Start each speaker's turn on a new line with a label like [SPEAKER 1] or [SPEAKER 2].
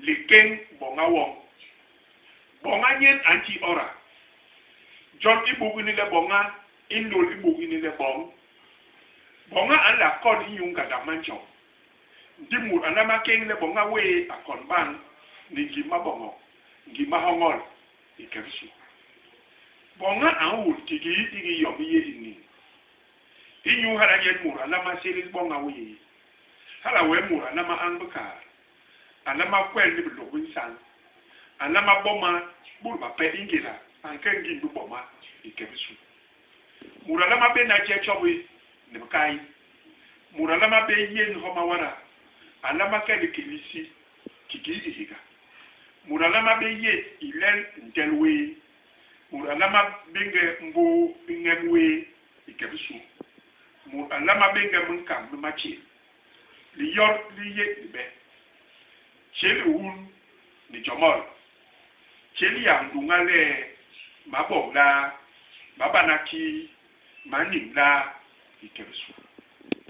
[SPEAKER 1] Likéñ boña woñ. Boña nyen a nti ora. Jon i bug ini le boña i nlôl i bug ini le boñ. Boña a nla kon inyu ngandak manjom. Ndi mut a nlama kéñ le boña wéé a kon bañ ni ngim maboñok, ngim mahoñol i ke bisu. Boña a nhul kikii hiki yom i yé i niñ. Inyu hala nyen mut a nlama sélél boña wéé. Hala wee mut a nlama añ bikaat, a nlama kwel ni bilôk bi nsañ, a nlama boma bôt bape i ngéda a nke ngim biboma i ke bisu. Mut a nlama béna je tjobi ni bikai. Mut a nlama bé yén homa wada, a nlama ke liké li isi kikii hihéga. Mut a nlama bé yét i lel ntel wéé. Mut a nlama béñge mbôô i ñem wéé i ke bisu. Mut a nlama béñge minkañ mi matjél. Liyot li yé libe. Tjél i hun ni jomol. Tjél yak nduña le m'a boñ laa, m'a bana kii, m'a niñ laa i ke bisu.